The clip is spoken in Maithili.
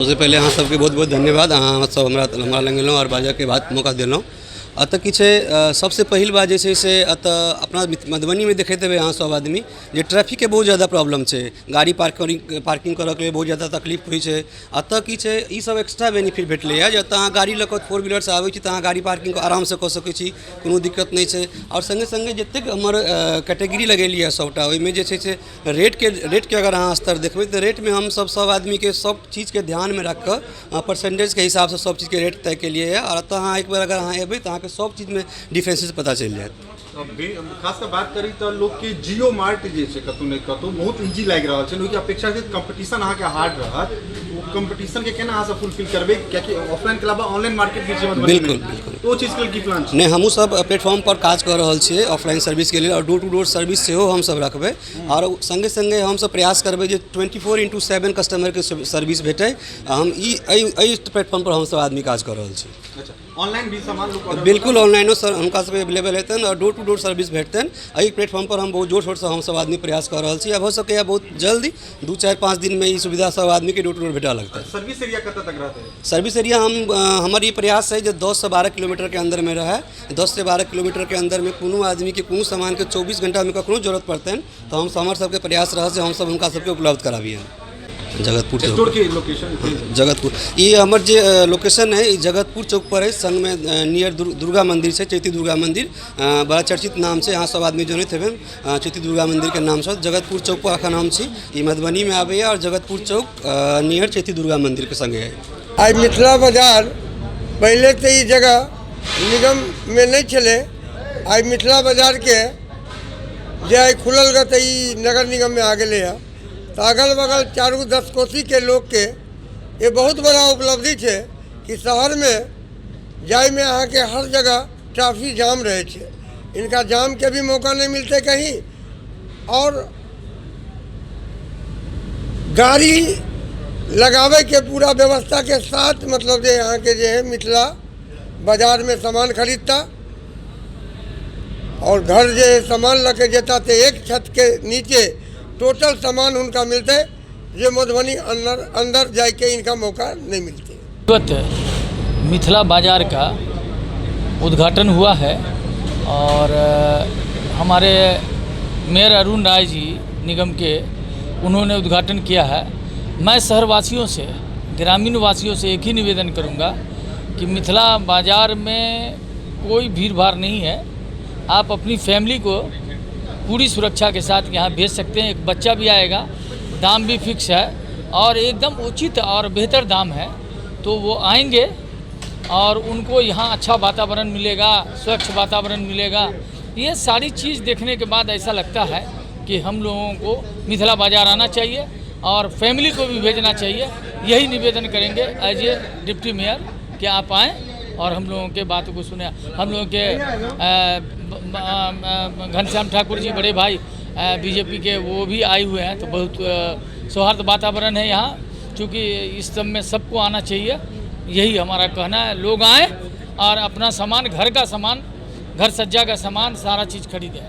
सबसँ पहिले अहाँ सबके बहुत बहुत धन्यवाद। अहाँ सब हमरा हमरा लग एलहुँ आओर बाजऽके बात मौका देलहुँ। एतऽ की छै, सबसँ पहिल बात जे छै से एतऽ अपना मधुबनीमे देखैत हेबै अहाँ सब आदमी जे ट्रैफिकके बहुत ज्यादा प्रॉब्लम छै। गाड़ी पार्किंग करऽके लेल बहुत ज्यादा तकलीफ होइ छै। एतऽ की छै, ई सब एक्स्ट्रा बेनिफिट भेटलैए जे एतऽ अहाँ गाड़ी लऽ कऽ फोर व्हीलरसँ आबै छी तऽ अहाँ गाड़ी पार्किंग आरामसँ कऽ सकै छी, कोनो दिक्कत नहि छै। आओर सङ्गे सङ्गे जतेक हमर कैटेगरी लगेलियै सबटा, ओहिमे जे छै से रेटके अगर अहाँ स्तर देखबै तऽ रेटमे हमसब सब आदमीके सब चीजके ध्यानमे राखिकऽ परसेंटेजके हिसाबसँ सब चीजके रेट तय केलियै हँ। आओर एतऽ अहाँ एक बेर अगर अहाँ एबै तऽ अहाँके सब चीजमे डिफरेंसेस पता चलि जायत। खास कऽ बात करी तऽ लोकके जियो मार्ट जे छै कतहु ने कतहु बहुत इजी लागि रहल छै, ओहिके अपेक्षा जे कॉम्पिटिशन अहाँके हार्ड रहत, ओ कॉम्पिटिशनके केना अहाँ सब फुलफिल करबै? कियाकि ऑफलाइनके अलावा ऑनलाइन मार्केट भी छै मधुबनीमे। बिल्कुल बिल्कुल। तऽ ओ चीजके लेल की प्लान छै? नहि, हमहूँ सब प्लेटफॉर्म पर काज कऽ रहल छियै ऑफलाइन सर्विसके लेल, आओर डोर टू डोर सर्विस सेहो हमसब रखबै। आओर सङ्गे सङ्गे हमसब प्रयास करबै जे 24x7 कस्टमरके सर्विस भेटै। हम ई एहि एहि प्लेटफॉर्मपर हमसब आदमी काज कऽ रहल छी। अच्छा, ऑनलाइन भी सामान लोक ऑर्डर? बिल्कुल, ऑनलाइनो सर हुनका सबके अवेलेबल हेतनि आओर डोर टू डोर सर्विस भेटतनि। एहि प्लेटफॉर्मपर हम बहुत जोर शोरसँ हमसब आदमी प्रयास कऽ रहल छी। आ भऽ सकैए बहुत जल्दी 2, 4, 5 दिनमे ई सुविधा सब आदमीके डोर टू डोर भेटऽ लगतै। सर्विस एरिया कतऽ तक रहतै? सर्विस एरिया हमर ई प्रयास है जे 10 से 12 किलोमीटरके अन्दरमे रहै। 10 से 12 किलोमीटरके अन्दरमे कोनो आदमीके कोनो सामानके 24 घंटामे कखनो जरूरत पड़तनि तऽ हम हमर सबके प्रयास रहत जे हमसब हुनका सबके उपलब्ध कराबियनि। जगतपुर चौक। स्टोर के लोकेशन? जगतपुर, ई हमर जे लोकेशन है, ई जगतपुर चौक पर है। संगमे नियर दुर्गा मंदिर छै, चैती दुर्गा मंदिर, बड़ा चर्चित नाम छै, अहाँ सब आदमी जनैत हेबै चैती दुर्गा मंदिरके नामसँ। जगतपुर चौक पर अखन हम छी। ई मधुबनीमे आबैए आओर जगतपुर चौक नियर चैती दुर्गा मंदिरके संगे है। आइ मिथिला बाजार, पहिले तऽ ई जगह निगममे नहि छलै। आइ मिथिला बाजारके जे आइ खुलल गऽ तऽ ई नगर निगममे आ गेलै हँ, तऽ अगल बगल चारू 10 कोसीके लोकके ये बहुत बड़ा उपलब्धि छै कि शहरमे जाइमे अहाँके हर जगह ट्रैफिक जाम रहै छै, इनका जामके भी मौका नहि मिलतै कहीं आओर गाड़ी लगाबैके पूरा व्यवस्थाके साथ, मतलब जे अहाँके जे है मिथिला बाजारमे सामान खरीदता और घर जे सामान लऽ के जेता तऽ एक छतके नीचे टोटल सामान हुनका मिलतै, जे मधुबनी अंदर अंदर जाइके इनका मौका नहीं मिलते। विधिवत मिथिला बाज़ार का उद्घाटन हुआ है और हमारे मेयर अरुण राय जी निगम के, उन्होंने उद्घाटन किया है। मैं शहरवासियों से, ग्रामीण वासियों से एक ही निवेदन करूंगा कि मिथिला बाज़ार में कोई भीड़ भाड़ नहीं है। आप अपनी फैमिली को पूरी सुरक्षा के साथ यहाँ भेज सकते हैं। एक बच्चा भी आएगा, दाम भी फिक्स है और एकदम उचित और बेहतर दाम है, तो वो आएंगे और उनको यहाँ अच्छा वातावरण मिलेगा, स्वच्छ वातावरण मिलेगा। ये सारी चीज़ देखने के बाद ऐसा लगता है कि हम लोगों को मिथिला बाज़ार आना चाहिए और फैमिली को भी भेजना चाहिए। यही निवेदन करेंगे एज ए डिप्टी मेयर कि आप आएँ और हम लोगों के बातों को सुने। हम लोगों के घनश्याम ठाकुर जी, बड़े भाई बीजेपी के, वो भी आए हुए हैं, तो बहुत सौहार्द वातावरण है यहाँ। चूँकि इस सब में सबको आना चाहिए, यही हमारा कहना है। लोग आएँ और अपना सामान, घर का सामान, घर सज्जा का सामान, सारा चीज़ खरीदें।